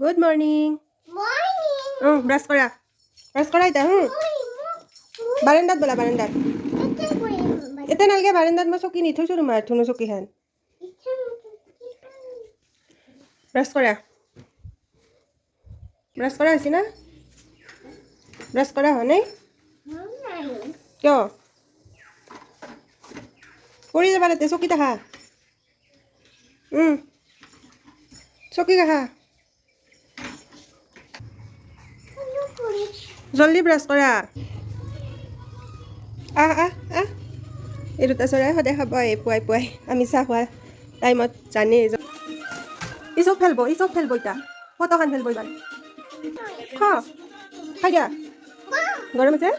Good morning. Morning. Brush কৰা, brush কৰা এতিয়া। বাৰাণ্ডাত ব'লা, বাৰাণ্ডাত। এতিয়া নালগে, বাৰাণ্ডাত মই চকী নি থৈছোঁ তোমাৰ, ধুনু চকীখন। ব্ৰাছ কৰা, ব্ৰাছ কৰা হৈছে না? ব্ৰাছ কৰা হোৱা নাই? কিয় পৰি যাবা তাতে? চকীত আহা। চকীত আহা, জল্দি ব্ৰাছ কৰা। আহ আহ আহ। এই দুটা চৰাই সদায় খাব আহে পুৱাই পুৱাই, আমি চাহ খোৱা টাইমত জানেই। ই চব ফেলব, ই চব ফেলব, ইতা ফটোখান ফেলব এইবাৰ। খাই দিয়া, গৰম আছে।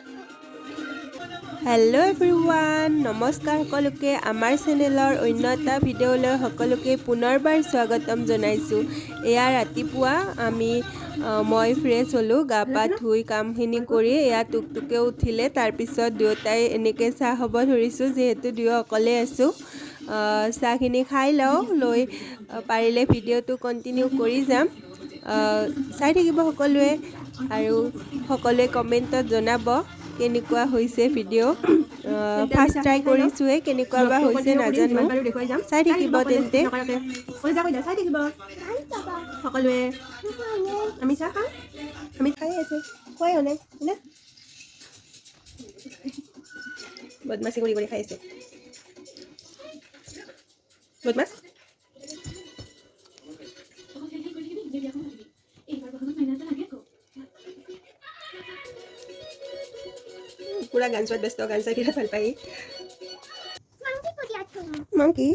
হেল্ল' এভৰিৱান, নমস্কাৰ সকলোকে। আমাৰ চেনেলৰ অন্য এটা ভিডিঅ'লৈ সকলোকে পুনৰবাৰ স্বাগতম জনাইছোঁ। এয়া ৰাতিপুৱা আমি মই ফ্ৰেছ হ'লোঁ, গা পা ধুই কামখিনি কৰি এয়া টুকটুকে উঠিলে। তাৰপিছত দুয়োটাই এনেকৈ চাহ খাব ধৰিছোঁ, যিহেতু দুয়ো অকলে আছোঁ। চাহখিনি খাই লওঁ, লৈ পাৰিলে ভিডিঅ'টো কণ্টিনিউ কৰি যাম। চাই থাকিব সকলোৱে আৰু সকলোৱে কমেণ্টত জনাব কেনেকুৱা হৈছে ভিডিঅ'। ফাৰ্ষ্ট ট্ৰাই কৰিছোঁহে, কেনেকুৱা বা হৈছে নাজানো। চাই থাকিব তেন্তে। চাই থাকিব সকলোৱে। আমি চাহ খাম, আমি খাই আছোঁ, খোৱাই হোৱা নাই না। বদমাচি কৰি কৰি খাই আছে, বদমাছ। পুৰা গান চোৱাত ব্যস্ত, গান চাই বিৰাট ভাল পায়। Monkey,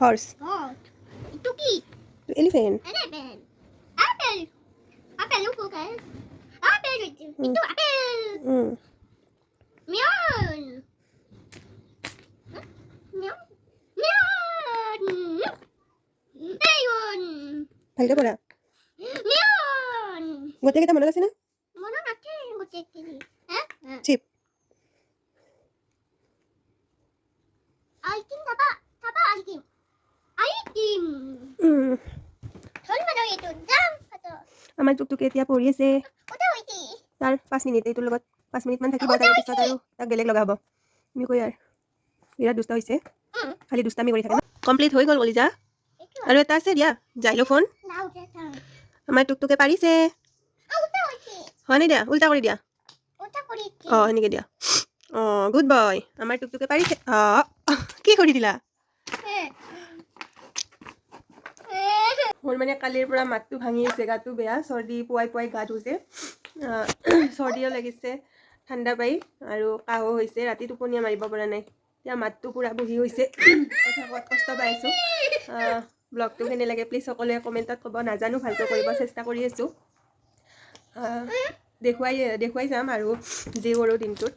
horse, elephant. ভালকে পঢ়া। গোটেইকেইটা মনত আছে না? চিপ। আমাৰ টুকটুকে এতিয়া পঢ়ি আছে। তাৰ 5 মিনিট, এইটোৰ লগত 5 মিনিটমান থাকিব, তাৰপিছত আৰু তাক বেলেগ লগাব। এনেকৈ আৰু বিৰাট দুষ্ট হৈছে, খালি দুষ্টামি কৰি থাকে। কমপ্লিট হৈ গ'ল কলিজা, আৰু এটা আছে দিয়া, জাইলোফোন। আমাৰ টুকটুকে পাৰিছে। হোৱা নাই দিয়া, উল্টা কৰি দিয়া। অঁ, সেনেকৈ দিয়া। অঁ, গুড বয়। আমাৰ টুকটুকে পাৰিছে। অঁ, কি কৰি দিলা? মোৰ মানে কালিৰ পৰা মাতটো ভাঙি আছে, গাটো বেয়া, চৰ্দি। পুৱাই পুৱাই গা ধুইছে, চৰ্দিও লাগিছে ঠাণ্ডা পাই, আৰু কাহো হৈছে। ৰাতি টোপনিয়ে মাৰিব পৰা নাই। এতিয়া মাতটো পূৰা বহি হৈছে, কথা কোৱাত কষ্ট পাই আছোঁ। ব্লগটো কেনে লাগে প্লিজ সকলোৱে কমেণ্টত ক'ব। নাজানো, ভালকৈ কৰিব চেষ্টা কৰি আছোঁ। দেখুৱাই দেখুৱাই যাম আৰু যি কৰোঁ দিনটোত।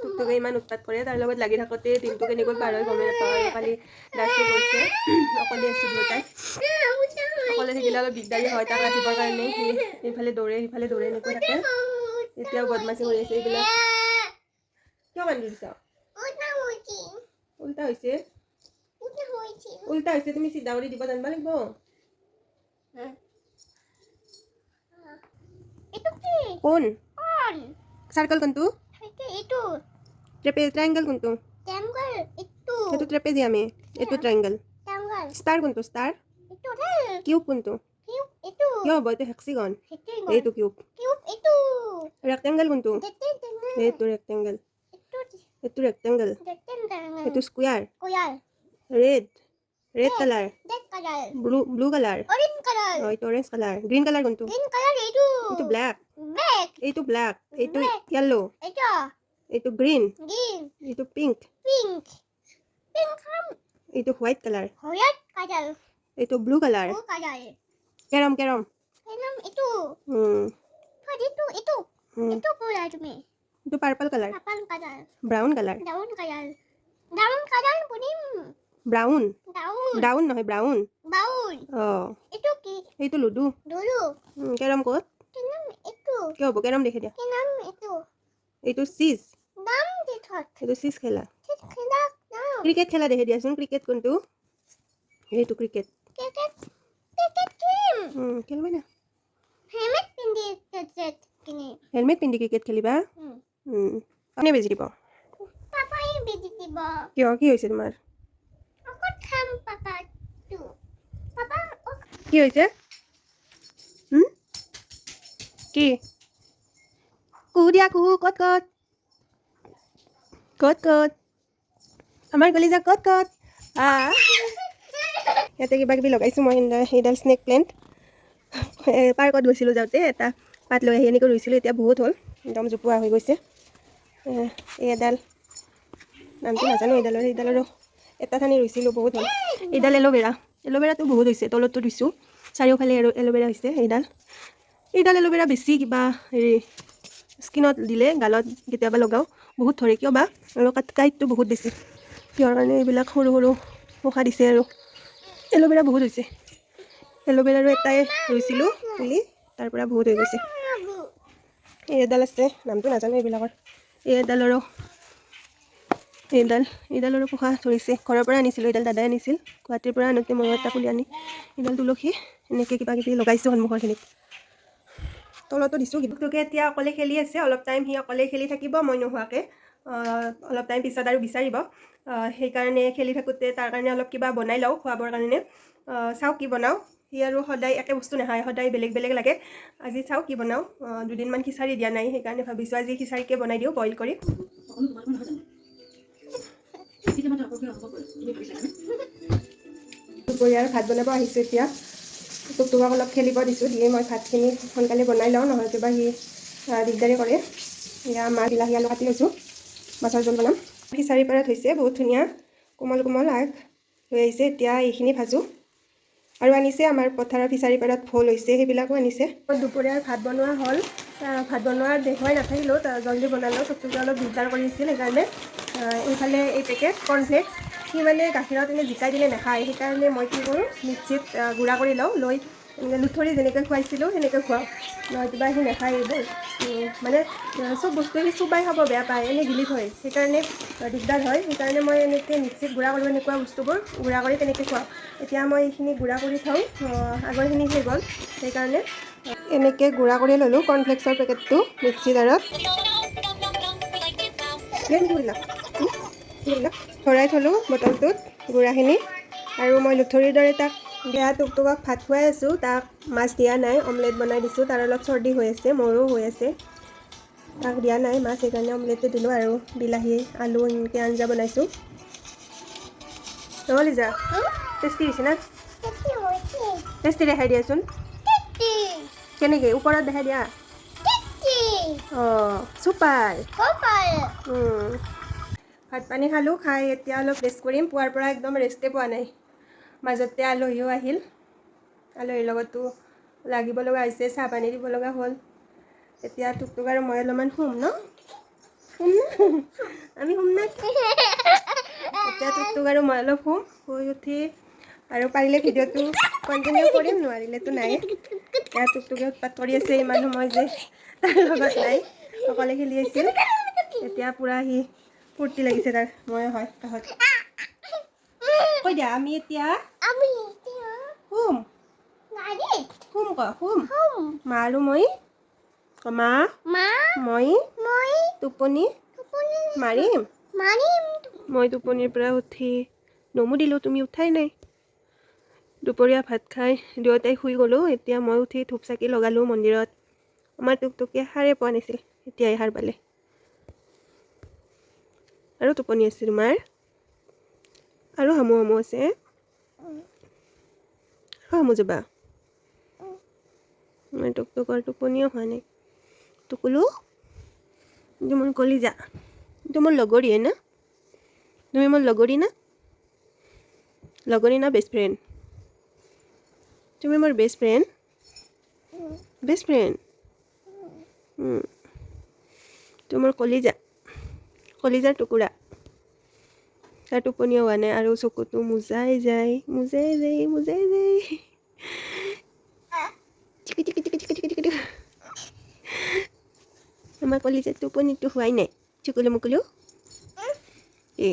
টুকটুকে ইমান উৎপাত কৰে, তাৰ লগত লাগি থাকোঁতে দিনটো কেনেকৈ পাৰ হয় গমেই নাপাওঁ। আৰু কালি দাসো গৈছে, অকলে আছোঁ দুয়োটাই। অকলে থাকিলে অলপ দিগদাৰী হয় তাক ৰাখিবৰ কাৰণে। সি এইফালে দৌৰে, সিফালে দৌৰে, এনেকৈ থাকে। এতিয়াও বদমাচি কৰি আছে এইবিলাক। কিয় কান্দি দিছা? উল্টা হৈছে, উল্টা হৈছে। তুমি চিধা কৰি দিব জানিব লাগিব। কোন চাৰ্কল কোনটো? ট্ৰাইংগল কোনটো? সেইটো ট্ৰেপেজিয়ামে, এইটো ট্ৰাইংগল। ষ্টাৰ কোনটো? ষ্টাৰ। কিউব কোনটো? কিয় হ'ব, এইটো হেক্সিগন, এইটো কিউব। ৰেক্টেংগল কোনটো? এইটো ৰেক্টেংগল, এইটো ৰেক্টেংগল, এইটো square. Red, red colour, blue, blue colour, এইটো অৰেঞ্জ কালাৰ। গ্ৰীণ কালাৰ কোনটো? এইটো ব্লেক, এইটো ব্লেক, এইটো য়েল্ল', এইটো গ্ৰীণ, এইটো পিংক, এইটো হোৱাইট কালাৰ, এইটো ব্লু কালাৰ। Carrom, carrom. এইটো purple colour, brown colour, brown, down নহয়, ব্ৰাউন। অঁ, এইটো লুডু। কেৰম ক'ত? কিয় হ'ব, কেৰম দেখি দিয়া। এইটো চিজ, এইটো চিজ খেলা। ক্ৰিকেট খেলা দেখি দিয়াচোন। ক্ৰিকেট কোনটো? এইটো ক্ৰিকেট। খেলিবা না? হেলমেট পিন্ধি ক্ৰিকেট খেলিম। হেলমেট পিন্ধি ক্ৰিকেট খেলিবা? কোনে বেজি দিব? পাপাই বেজি দিব। কিয়, কি হৈছে তোমাৰ? ঔষধ খাম পাপাটো, পাপা। কি হৈছে? কি কুহু দিয়া, কুহু। ক'ত ক'ত ক'ত ক'ত আমাৰ কলিজা, ক'ত ক'ত? ইয়াতে কিবা কিবি লগাইছোঁ মই। সেইডাল স্নেক প্লেণ্ট, পাৰ্কত গৈছিলোঁ যাওঁতে এটা পাত লৈ আহি এনেকৈ ৰুইছিলোঁ। এতিয়া বহুত হ'ল, একদম জোপোহা হৈ গৈছে। এই এডাল নামটো নাজানো এইডালৰ। এইডালৰো এটা ঠানি ৰুইছিলোঁ, বহুত হ'ল। এইডাল এল'ভেৰা, এল'ভেৰাটো বহুত হৈছে। তলতো দিছোঁ, চাৰিওফালে আৰু এল'ভেৰা হৈছে। এইডাল এল'ভেৰা বেছি কিবা হেৰি, স্কিনত দিলে, গালত কেতিয়াবা লগাওঁ, বহুত ধৰে কিয় বা, আৰু কাঁইটটো বহুত বেছি কিহৰ কাৰণে। এইবিলাক সৰু সৰু পোখা দিছে আৰু এল'ভেৰা বহুত হৈছে। এল'ভেৰাৰো এটাই ৰুইছিলোঁ পুলি, তাৰ পৰা বহুত হৈ গৈছে। এই এডাল আছে, নামটো নাজানো এইবিলাকৰ। এই এডালৰো, এইডালৰো পোখা ধৰিছে। ঘৰৰ পৰা আনিছিলোঁ এইডাল, দাদাই আনিছিল গুৱাহাটীৰ পৰা। আনোতে ময়ো এটা পুলি আনি। এইডাল তুলসী। এনেকৈ কিবা কিবি লগাইছোঁ সন্মুখৰখিনিত, তলতো দিছোঁ। টুকটুকে এতিয়া অকলে খেলি আছে। অলপ টাইম সি অকলে খেলি থাকিব মই নোহোৱাকৈ। অলপ টাইম পিছত আৰু বিচাৰিব। সেইকাৰণে খেলি থাকোঁতে তাৰ কাৰণে অলপ কিবা বনাই লওঁ খুৱাবৰ কাৰণে। চাওঁ কি বনাওঁ। সি আৰু সদায় একে বস্তু নাখায়, সদায় বেলেগ বেলেগ লাগে। আজি চাওঁ কি বনাওঁ। দুদিনমান খিচাৰি দিয়া নাই, সেইকাৰণে ভাবিছোঁ আজি খিচাৰিকে বনাই দিওঁ বইল কৰি। সকলো তোমালোকৰ নহয় জানো? এতিয়া মাত্ৰ আকৰ্ষণীয় অনুভৱ কৰে, তুমি ভাবিছানে? দুপৰীয়াৰ ভাত বনাব আহিছোঁ এতিয়া। টুকটুকক অলপ খেলিব দিছোঁ, দিয়ে মই ভাতখিনি সোনকালে বনাই লওঁ, নহয় কিবা সি দিগদাৰী কৰে। এয়া মাছ, বিলাহী, আলু কাটি লৈছোঁ, মাছৰ জোল বনাম। খিচাৰি পাৰাত হৈছে, বহুত ধুনীয়া কোমল কোমল আগ হৈ আহিছে। এতিয়া এইখিনি ভাজোঁ। আৰু আনিছে আমাৰ পথাৰৰ ফিচাৰী পাৰত ভোল হৈছে, সেইবিলাকো আনিছে। দুপৰীয়াৰ ভাত বনোৱা হ'ল। ভাত বনোৱা দেখুৱাই নাথাকিলোঁ, জল্দি বনালোঁ। টুকটুকে অলপ দিগদাৰ কৰিছিল সেইকাৰণে। এইফালে এই পেকেট কৰ্ণফ্লেক্স, সি মানে গাখীৰত এনেই জিকাই দিলে নাখায়। সেইকাৰণে মই কি কৰোঁ, মিক্সিত গুড়া কৰি লওঁ, লৈ এনেকৈ লুথৰি যেনেকৈ খুৱাইছিলোঁ সেনেকৈ খুৱাওঁ, নতুবা সি নাখায় এইবোৰ। মানে চব বস্তু সি চোবাই খাব বেয়া পায়, এনেই গিলি থয়, সেইকাৰণে দিগদাৰ হয়। সেইকাৰণে মই এনেকৈ মিক্সিত গুড়া কৰোঁ, এনেকুৱা বস্তুবোৰ গুড়া কৰি তেনেকৈ খুৱাওঁ। এতিয়া মই এইখিনি গুড়া কৰি থওঁ, আগৰখিনি শেষ গ'ল, সেইকাৰণে এনেকৈ গুড়া কৰি ল'লোঁ কৰ্ণফ্লেক্সৰ পেকেটটো মিক্সি জাৰত। ভৰাই থ'লোঁ বটলটোত গুড়াখিনি আৰু মই লুথৰিৰ দৰে তাক দিয়া। টুকটুকক ভাত খুৱাই আছোঁ। তাক মাছ দিয়া নাই, অমলেট বনাই দিছোঁ। তাৰ অলপ চৰ্দি হৈ আছে, মোৰো হৈ আছে। তাক দিয়া নাই মাছ, সেইকাৰণে অমলেটে দিলোঁ আৰু বিলাহী, আলু এনেকৈ আঞ্জা বনাইছোঁ। লিজা, টেষ্টি হৈছে না? টেষ্টি দেখাই দিয়াচোন কেনেকৈ, ওপৰত দেখাই দিয়া। অঁ, চুপাৰ। ভাত পানী খালোঁ, খাই এতিয়া অলপ ৰেষ্ট কৰিম। পুৱাৰ পৰা একদম ৰেষ্টে পোৱা নাই। মাজতে আলহীও আহিল, আলহীৰ লগতো লাগিব লগা হৈছে, চাহ পানী দিব লগা হ'ল। এতিয়া টুকটুক আৰু মই অলপমান শুম ন? শুম না আমি? শুম না? এতিয়া টুকটুক আৰু মই অলপ শুম। শুই উঠি আৰু পাৰিলে ভিডিঅ'টো কণ্টিনিউ কৰিম, নোৱাৰিলেতো নাই। এতিয়া টুকটুকে উৎপাত কৰি আছে, ইমান সময় যে তাৰ লগত নাই, অকলে খেলি আছিল। এতিয়া পূৰা সি ফূৰ্তি লাগিছে তাৰ, মই হয় কাষত। কৈ দিয়া, আমি এতিয়া শুম। শুম ক, শুম। মা আৰু মই, মা মই টোপনি মাৰিম। মই টোপনিৰ পৰা উঠি নমুদিলোঁ, তুমি উঠাই নাই। দুপৰীয়া ভাত খাই দুয়োটাই শুই গ'লোঁ। এতিয়া মই উঠি ধূপ চাকি লগালোঁ মন্দিৰত। আমাৰ টুকটুকে সাৰে পোৱা নাছিল, এতিয়াই সাৰ পালে। আৰু টোপনি আছে তোমাৰ, আৰু হামু হামু আছে, আৰু হামু যাবা। আমাৰ টুকটুকৰ টোপনিও হোৱা নাই। টুকুলু, এইটো মোৰ কলিজা, এইটো মোৰ লগৰীয়ে না? তুমি মোৰ লগৰী না? লগৰী না বেষ্ট ফ্ৰেণ্ড? তুমি মোৰ বেষ্ট ফ্ৰেণ্ড, বেষ্ট ফ্ৰেণ্ড। তোমাৰ কলিজা, কলিজাৰ টুকুৰা। তাৰ টোপনিও হোৱা নাই আৰু চকুটো মুজাই যায়, মুজাই যায়, মুজাই যায়। চিকি চিকি চিকি চিকি চিকি চিকি। আমাৰ কলিজাৰ টোপনিটো হোৱাই নাই। চিকুলু মুকুলু, এ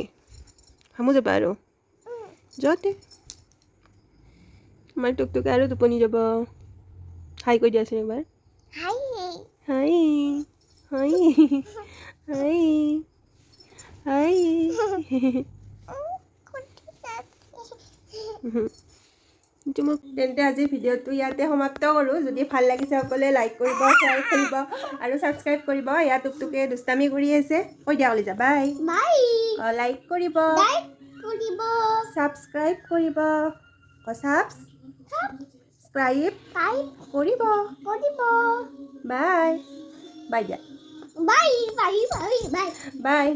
হামু যাবা আৰু যাওঁতে আমাৰ টুকটুকে আৰু টোপনি যাব। হাই কৈ দিয়াচোন একবাৰ। হাই। হাই হাই হাই হাই। মোক তেন্তে আজি ভিডিঅ'টো ইয়াতে সমাপ্ত কৰোঁ। যদি ভাল লাগিছে, সকলোৱে লাইক কৰিব, শ্বেয়াৰ কৰিব আৰু ছাবস্ক্ৰাইব কৰিব। ইয়াত টুকটুকে দুষ্টামি কৰি আছে। কৈ দিয়া কলিজা, বাই। বাই। লাইক কৰিব। লাইক কৰিব। ছাবস্ক্ৰাইব কৰিব, ছাবস্ক্ৰাইব টাইপ কৰিব। কৰিব। বাই বাই দিয়া। Bye bye bye bye. বাই।